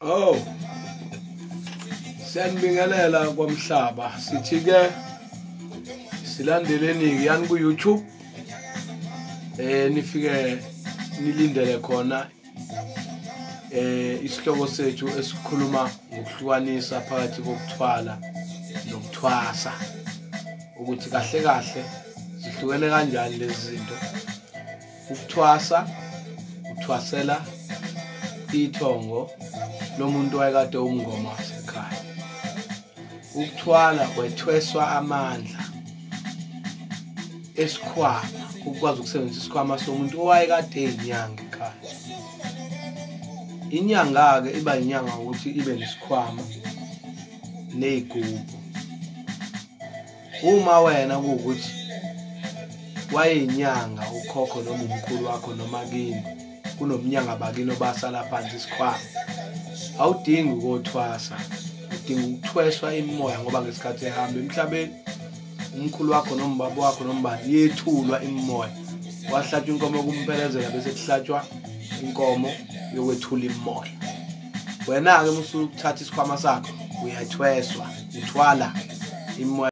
Oh, siyanibingelela kwamhlaba, sithi ke silandeleni yani ku YouTube, nifike nilindele khona isihloko sethu esikhuluma ngokuhlukanisa phakathi kokuthwala nokuthwasa, ukuthi kahle kahle zihlukene kanjani lezi zinto. Ukuthwasa, uthwasela ithongo lomuntu wayekade umngoma wasekhaya. Ukuthwala kwethweswa amandla esikhwama, ukwazi ukusebenzisa isikhwama somuntu owayekade eyinyanga ekhaya. Inyanga-ke iba inyanga ngokuthi ibe nesikhwama ney'gubhu. Uma wena kuwukuthi wayeyinyanga ukhokho noma umkhulu wakho noma kini kunomnyanga bakini obasala phansi isikhwama, awudingi ukuthwasa, udinga ukuthweswa imimoya, ngoba ngesikhathi ehamba emhlabeni umkhulu wakho noma ubaba wakho noma bani yethulwa imimoya, wahlatshwa inkomo yokumphelezela bese kuhlatshwa inkomo yokwethula imimoya. Wena-ke uma usuthatha isikhwama sakho uyathweswa, uthwala imimoya.